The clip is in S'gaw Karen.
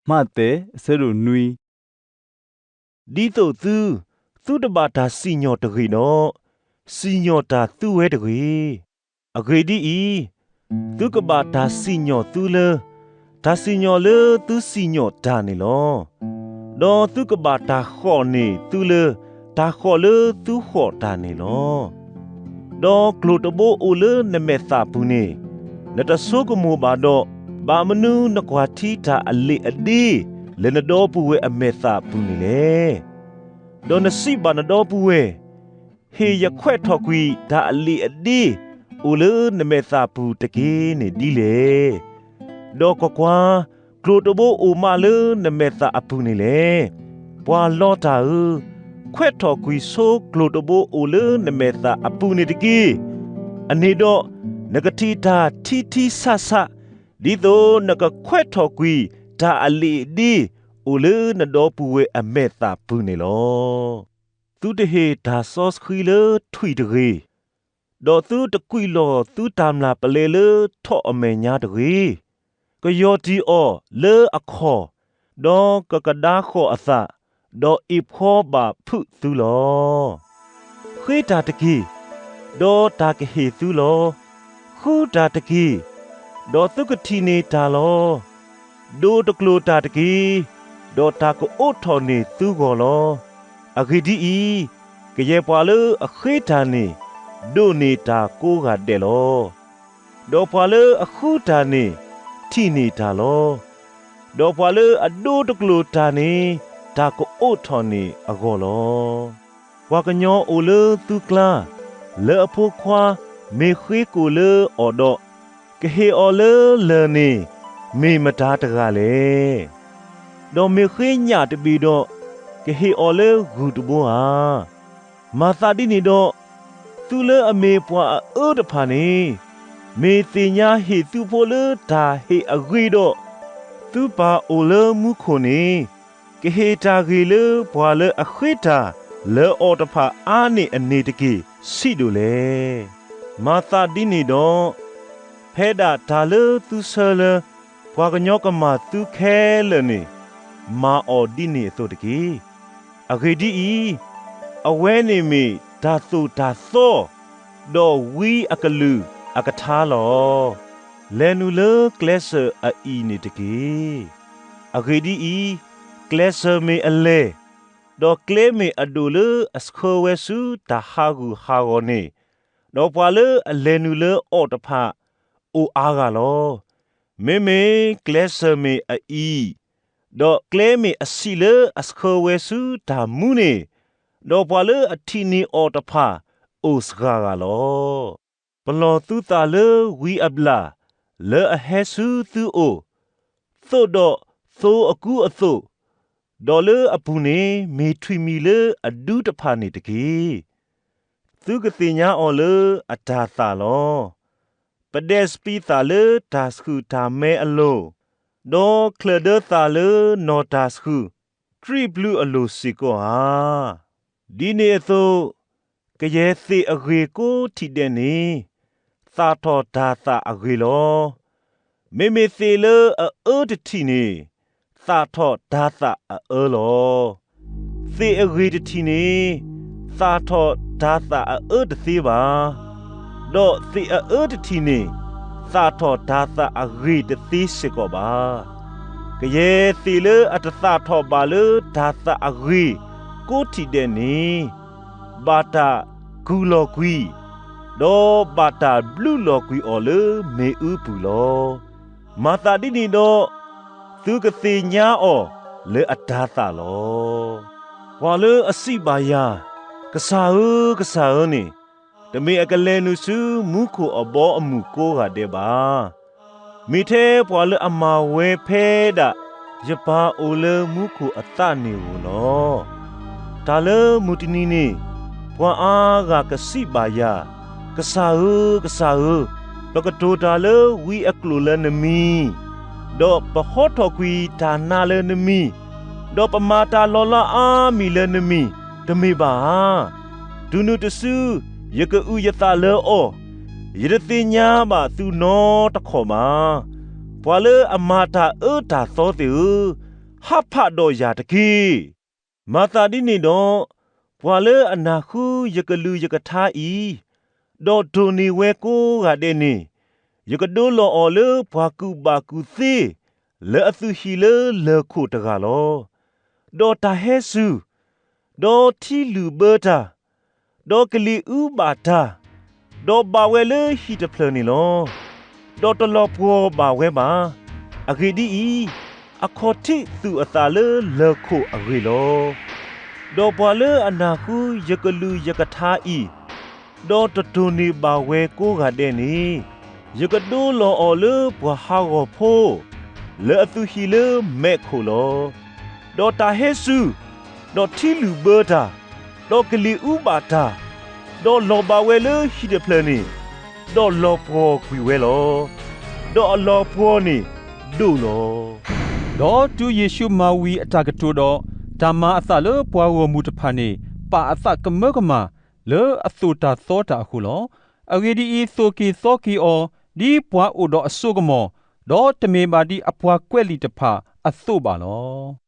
မးသဲ အဆၢဒိၣ်နွံ. ဒ်သိးသု, သုတဘၣ်တၢ်စံၣ်ညီၣ်တဂ့ၤဒီး, စံၣ်ညီၣ်တၢ်သုဝဲတဂ့ၤ. အဂ့ၢ်ဒ်အံၤ, သုကဘၣ်တၢ်စံၣ်ညီၣ်သုလၢ တၢ်စံၣ်ညီၣ်လၢသုစံၣ်ညီၣ်တၢ်န့ၣ်လီၤ. ဒီးသုကဘၣ်တၢ်ဃိးန့ၢ်သုလၢ တၢ်ဃိးလၢသုဃိးတၢ်န့ၣ်လီၤ. ဒီးကျိာ်တဘိအိၣ်လၢနမဲာ်သၣ်ပူၤန့ၣ်, နတဆိကမိၣ်ဘၣ်ဒီး, ဘၣ်မနုၤနကွၢ်ထံတၢ်အလံာ်အဒ့ လၢနဒီပုၢ်ဝဲၢ်အမဲာ်သၣ်ပူၤန့ၣ်လဲၣ်. ဒီးနစံးဘၣ်နဒီပုၢ်ဝဲၢ်, ဟ့ၣ်ယခွဲးထီၣ်ကွံာ်တၢ်အလံာ်အဒ့ အိၣ်လၢနမဲာ်သၣ်ပူၤတက့ၢ်န့ၣ်ဒ်လဲၣ်. ဒီးကွၢ်ကွၢ်, ကျိာ်တဘိအိၣ်မးလၢနမဲာ်သၣ်အပူၤန့ၣ်လဲၣ်. ပှၤလီတၢ်ဧၢ, ခွဲးထီၣ်ကွံာ်ဆိကျိာ်တဘိအိၣ်လၢနမဲာ်သၣ်အပူၤန့ၣ်တက့ၢ်. အန့ၣ်ဒီး, နကထံၣ်တၢ်ထံထံဆးဆး, ဒ်သိးနကခွဲးထီၣ်ကွံာ်တၢ်အလံာ်အဒ့ အိၣ်လၢနဒီပုၢ်ဝဲၢ်အမဲာ်သၣ်ပူၤန့ၣ်လီၤ. သုတဟ့ၣ်တၢ်စီဆှံလၢထွံၣ်တဂ့ၤ, ဒီးသုတကွံာ်လီၤသုတၢ်မျၢ်ပလဲလၢထိးအမဲာ်ညါတဂ့ၤ. ကယီၢ်တံၢ်အီၤလၢအခီၣ်, ဒီးကကဒါဃီၤအသး, ဒီးအ့ၣ်ဖှီဘၣ်ဖုးသုလီၤ. ဃ့တၢ်တက့ၢ်, ဒီးတၢ်ကဟ့ၣ်သုလီၤ. ဃုတၢ်တက့ၢ်, ဒီးသုကထံၣ်န့ၢ်တၢ်လီၤ. ဒိးတကျိာ်တၢ်တက့ၢ်, ဒီးတၢ်ကအိးထီၣ်န့ၢ်သုဂီၢ်လီၤ. အဂ့ၢ်ဒ်အံၤ, ကယဲၢ်ပှၤလၢအဃ့တၢ်န့ၣ် ဒိးန့ၢ်တၢ်ကိးဂၤဒဲးလီၤ. ဒီးပှၤလၢအဃုတၢ်န့ၣ် ထံၣ်န့ၢ်တၢ်လီၤ. ဒီးပှၤလၢအဒိးတကျိာ်တၢ်န့ၣ် တၢ်ကအိးထီၣ်န့ၢ်အဂီၢ်လီၤ. ပှၤကညီအိၣ်လၢသုကျါ, လၢအဖိခွါမ့ၢ်ဃ့ကိာ်လၢအီၤဒီး, ကဟ့ၣ်အီၤလၢလၢၢ်န့ၣ် မ့ၢ်မတၤတဂၤလဲၣ်. ဒီးမ့ၢ်ဃ့ညၣ်တဘ့ၣ်ဒီး, ကဟ့ၣ်အီၤလၢဂုၢ်တဘိဧါ. မၤသးဒ်န့ၣ်ဒီး, သုလၢအမ့ၢ်ပှၤအအၢတဖၣ်န့ၣ်, မ့ၢ်သ့ၣ်ညါဟ့ၣ်သုဖိလၢတၢ်ဟ့ၣ်အဂ့ၤဒီး, သုပၢ်အိၣ်လၢမူခိၣ်န့ၣ် ကဟ့ၣ်တၢ်ဂ့ၤလၢပှၤလၢအဃ့တၢ်လၢအီၤတဖၣ်အါန့ၢ်အန့ၣ်တက့ၢ် ဆံးဒိၣ်လဲၣ်. မၤသးဒ်န့ၣ်ဒီး, ဖဲဒၣ်တၢ်လၢသုဆၢလၢ ပှၤကညီကမၤသုခဲလၢာ်န့ၣ်, မၤအီၤဒ်န့ၣ်အသိးတက့ၢ်. အဂ့ၢ်ဒ်အံၤ, အဝဲန့ၣ်မ့ၢ်တၢ်သိၣ်တၢ်သီ, ဒီးဝံအကလုာ်အကထါလီၤ. လဲၤနုာ်လၢကျဲစၢၤအအံၤန့ၣ်တက့ၢ်. အဂ့ၢ်ဒ်အံၤ, ကျဲစၢၤမ့ၢ်အလဲၢ်, ဒီးကျဲမ့ၢ်အဒိၣ်လၢအဆှၢဝဲဆူတၢ်ဟးဂူာ်ဟးဂီၤန့ၣ်, ဒီးပှၤလၢအလဲၤနုာ်လၢအီၤတဖၣ် အိၣ်အါဂၤလီၤ. မ့မ့ၢ်ကျဲစၢၤမ့ၢ်အအံၤ, ဒီးကျဲမ့ၢ်အဆံးလၢအဆှၢဝဲဆူတၢ်မူန့ၣ်, ဒီးပှၤလၢအထံၣ်န့ၢ်အီၤတဖၣ် အိၣ်စှၤဂၤလီၤ. ပလီၢ်သုသးလၢဝံအဘျၣ်, လၢအဟဲဆူသုအိၣ်, သိးဒီးသိအကူအသိး, ဒီးလၢအပူၤန့ၣ်မ့ၢ်ထွံၣ်မံၤလၢအဒူတဖၣ်န့ၣ်တက့ၢ်. သုကသ့ၣ်ညါအီၤလၢအတၢ်သၣ်လီၤ. ပဒဲးစပံးသၣ်လၢတၢ်ဆှုၣ်တၢ်မဲအလိၤ, ဒီးချၢၣ်ဒၢသၣ်လၢနီၢ်တၢ်ဆှုၣ်, တြံၣ်ပျုၤအလိၤစ့ၢ်ကီးဧါ. ဒ်န့ၣ်အသိး, ကယဲၢ်သ့ၣ်အဂ့ၤကိးထံၣ်ဒဲးန့ၣ်, သၣ်ထီၣ်တၤသၣ်အဂ့ၤလီၤ. မ့မ့ၢ်သ့ၣ်လၢအအၢတထံၣ်န့ၣ်, သၣ်ထီၣ်တၤသၣ်အအၢလီၤ. သ့ၣ်အဂ့ၤတထံၣ်န့ၣ်, သၣ်ထီၣ်တၤသၣ်အအၢတသ့ဘၣ်. ဒီးသ့ၣ်အအၢတထံၣ်န့ၣ်, သၣ်ထီၣ်တၤသၣ်အဂ့ၤတသ့စ့ၢ်ကီးဘၣ်. ကယဲၢ်သ့ၣ်လၢအတသၣ်ထီၣ်ဘၣ်လၢတၤသၣ်အဂ့ၤကိးထံၣ်ဒဲးန့ၣ်, ဘၣ်တၢ်ကူၣ်လီၤကွံာ်, ဒီးဘၣ်တၢ်ဘျုးလီၤကွံာ်အီၤလၢမ့ၣ်အူပူၤလီၤ. မၤသးဒ်န့ၣ်ဒီး, သုကသ့ၣ်ညါအီၤလၢအတၤသၣ်လီၤ. ပှၤလၢအစံးဘၣ်ယၤ, ကစၢ်ဧၢ, ကစၢ်ဧၢန့ၣ်, တမ့ၢ်အကလဲၤနုာ်ဆူမူခိၣ်အဘီအမုၢ်ကိးဂၤဒဲးဘၣ်. မ့ၢ်ထဲပှၤလၢအမၤဝဲဖဲဒၣ်ယပၢ်အိၣ်လၢမူခိၣ်အသးန့ၣ်ဧိၤလီၤ. တၢ်လၢမုၢ်တနံၤန့ၣ်, ပှၤအါဂၤကစံးဘၣ်ယၤ, ကစၢ်ဧၢ, ကစၢ်ဧၢ, ပကတိၤတၢ်လၢဝံအကျိာ်လၢနမံၤ, ဒီးပဟီထီၣ်ကွံာ်တၢ်နါလၢနမံၤ, ဒီးပမၤတၢ်လီၤလးအါမံၤလၢနမံၤ, တမ့ၢ်ဘၣ်ဧါ. တုၤနုၤတစု, ယကအုၣ်ယသးလၢအီၤ, ယတသ့ၣ်ညါဘၣ်သုနီတခီၣ်ဘၣ်. ပှၤလၢအမၤတၢ်အၢတၢ်သီသ့ၣ်ဧၢ, ဟးဖးဒီးယၤတက့ၢ်. မၤသးဒ်န့ၣ်ဒီး, ပှၤလၢအနၢ်ဃုယကလုၢ်ယကထါအံၤ, ဒီးတိၢ်န့ၢ်ဝဲကိးဂၤဒဲးန့ၣ်, ယကဒိလီၤအီၤလၢပှၤကူၣ်ဘၣ်ကူၣ်သ့ လၢအသုးဟံၣ်လၢလၢၢ်ခိၣ်တဂၤလီၤ. ဒီးတၢ်ဟဲစူၤ, ဒီးထံလုာ်ဘၢတၢ်, ဒီးကလံၤအူဘၣ်တၢ်, ဒီးဘၣ်ဝဲလၢဟံၣ်တဖျၢၣ်န့ၣ်လီၤ. ဒီးတလီၤပှီၤဘၣ်ဝဲဘၣ်. အဂ့ၢ်ဒ်အံၤ, အခီၣ်ထံးသူၣ်အသးလၢလၢၢ်ခိၣ်အဂ့ၢ်လီၤ. ဒီးပှၤလၢအနၢ်ဃုယကလုၢ်ယကထါအံၤ, ဒီးတတိၢ်န့ၢ်ဘၣ်ဝဲကိးဂၤဒဲးန့ၣ်, ယကဒိလီၤအီၤလၢပှၤဟးဂီၤဖိ လၢအသုးဟံၣ်လၢမဲးခိၣ်လီၤ. ဒီးတၢ်ဟဲစူၤ, ဒီးထံလုာ်ဘၢတၢ်, ဒီးကလံၤအူဘၣ်တၢ်, ဒီးလီၤဘၣ်ဝဲလၢဟံၣ်တဖျၢၣ်န့ၣ်, ဒီးလီၤပှီၤကွံာ်ဝဲလီၤ. ဒီးအလီၤပှီၤန့ၣ်ဒိၣ်လီၤ. ဒီးတုၤယ့ၣ်ရှူးမၤဝံၤအတၢ်ကတိၤဒီး, တၢ်မၤအသးလၢပှၤဂီၢ်မုၢ်တဖၣ်န့ၣ် ပာ်အသးကမၢကမၣ် လၢအသိၣ်တၢ်သီတၢ်အဃိလီၤ. အဂ့ၢ်ဒ်အံၤ, သိၣ်က့ၤသီက့ၤအီၤ, ဒ်ပှၤအိၣ်ဒီးအစိကမီၤ, ဒီးတမ့ၢ်ဘၣ်ဒ်အပှၤကွဲးလံာ်တဖၣ်အသိးဘၣ်လီၤ.